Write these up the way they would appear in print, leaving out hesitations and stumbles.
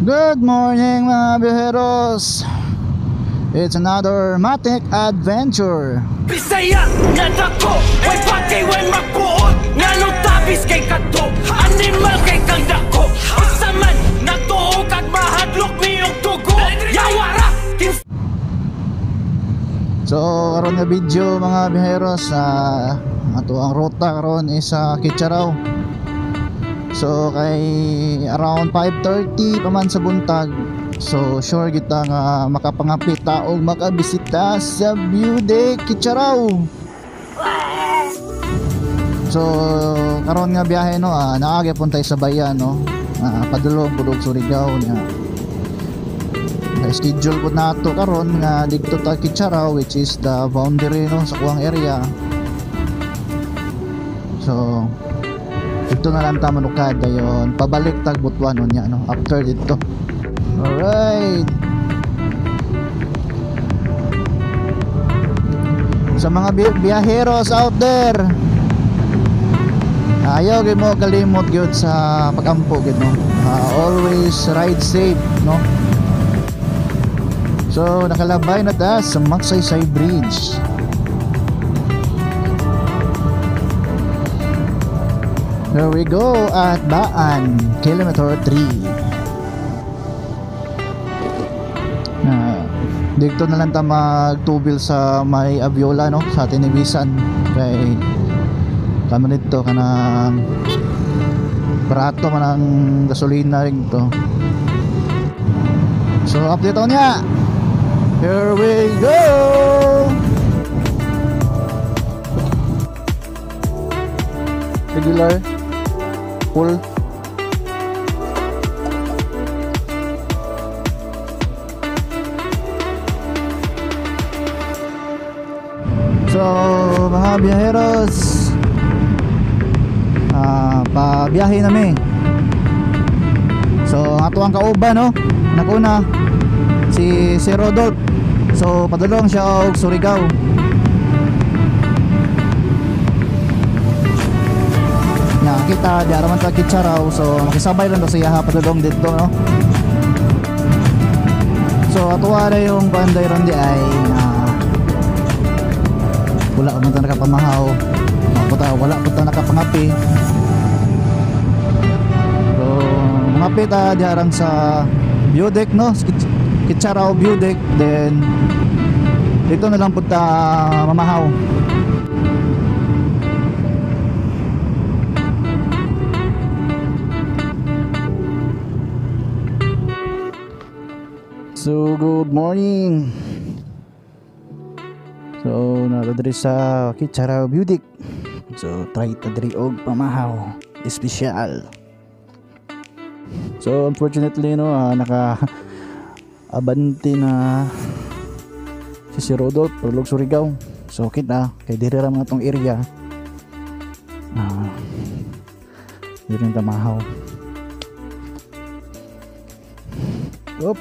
Good morning, mga biyaheros! It's another Matic adventure. Bisaya nga dako, way pakay, way makuot. Nganong tabis kay kadto, animal kay kang dako. Unsa man natuo kag mahadlok niyong dugo. Yawa ra. So karon nga video, mga biyaheros, ato ang ruta karon is sa Kitcharao. So kay around 5:30 pa man sa buntag. So sure kita nga makapangapit ta og makabisita sa View Deck Kitcharao. So karon nga biyahe no, naa gyapon tay sa bayan no. Padulong pud og Surigao niya. Schedule po nato karon nga didto ta Kitcharao, which is the boundary no sa kuang area. So dito na lang ta manukad dayon pabalik tag Butuan unya no after didto. Alright. Sa mga biyaheros out there, ayaw gyud mo kalimot gyud sa pagampo gyud no. Always ride safe no. So nakalabay na ta sa Magsaysay Bridge. Here we go at Baan, kilometer 3. Dito na lang ta magtubil sa may Aviola no, sa Tinibisan, kay kamo nito kanang barato man ang gasolina rito. So update on niya. Here we go. Regular full. So mga biyaheros, pabiyahe nami. So ato ang kauban no, nakuna si Sir Rodolph. So padulong siya og Surigao. Nya kita di araman ta Kitcharao, so makisabay lang to sa iyaha padulong didto no. So atuwa na yung panday ron di ay wala man ta nakapamahaw, wala pa ta nakapangapi. So mangapi ta diharang sa view deck no, Kitcharao view deck, then dito na lang punta mamahaw. So good morning. So naa diri sa Kitcharao view deck. So try ta diri og pamahaw espesyal. So unfortunately no, naka abante na si Sir Rodolph padulong Surigao. So kita kay diri ra man atong area. Diri na tamahaw. Op.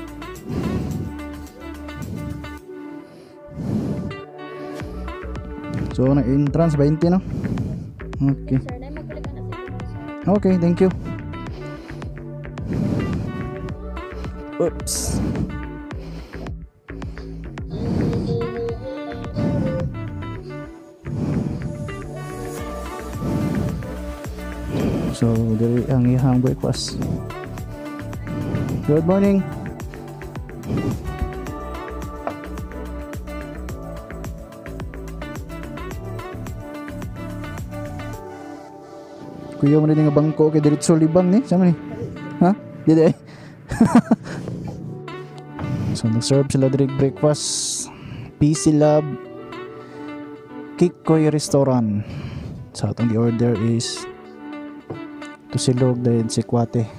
So na entrance 20 no. Okay. Okay, thank you. Oops. So diri ang iyang breakfast. Good morning. Kuya mo rin nga bangko kay diretso libang ni, sama ni. Ha? Dili ay. So nag-serve sila diri breakfast. PC Lab Kikoy Restaurant. So atong gi-order is tusilog then sikwate.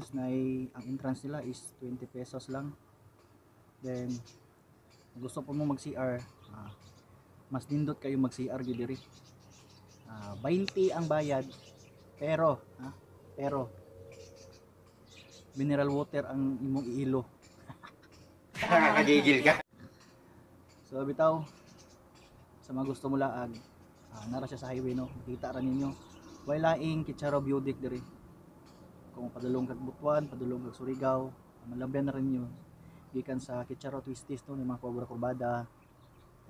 Entrance na ang entrance nila is 20 pesos lang. Then kung gusto po mo mag CR, mas nindot kayo mag CR gyud diri. 20 ang bayad, pero pero mineral water ang imong iilo. Nakakagigil ka. So bitaw, sa mga gusto mo laag, nara siya sa highway, no. Makita ra ninyo. Way laing Kitcharao View Deck diri. Kung padulong kag Butuan, padulong kag Surigao, malabyan na rin ninyo. Gikan sa Kitcharao Twisties, no, yung mga kubra kurbada.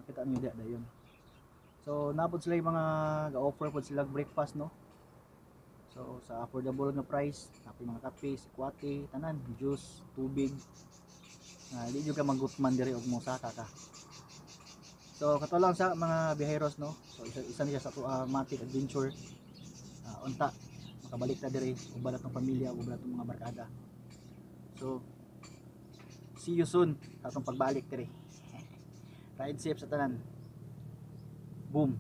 Makita niyo diya dayon. So napod sila yung mga ga-offer pod sila breakfast, no. So sa affordable nga price, napoy mga kape, sikwate, tanan, juice, tubig. Di jud ka magutman diri og mosaka ka. So kato lang sa mga biyaheros, no. So isa niya sa ato, Matic Adventure. Unta makabalik ta diri uban atong pamilya, uban atong mga barkada. So see you soon sa atong pagbalik diri. Ride safe sa tanan. Boom.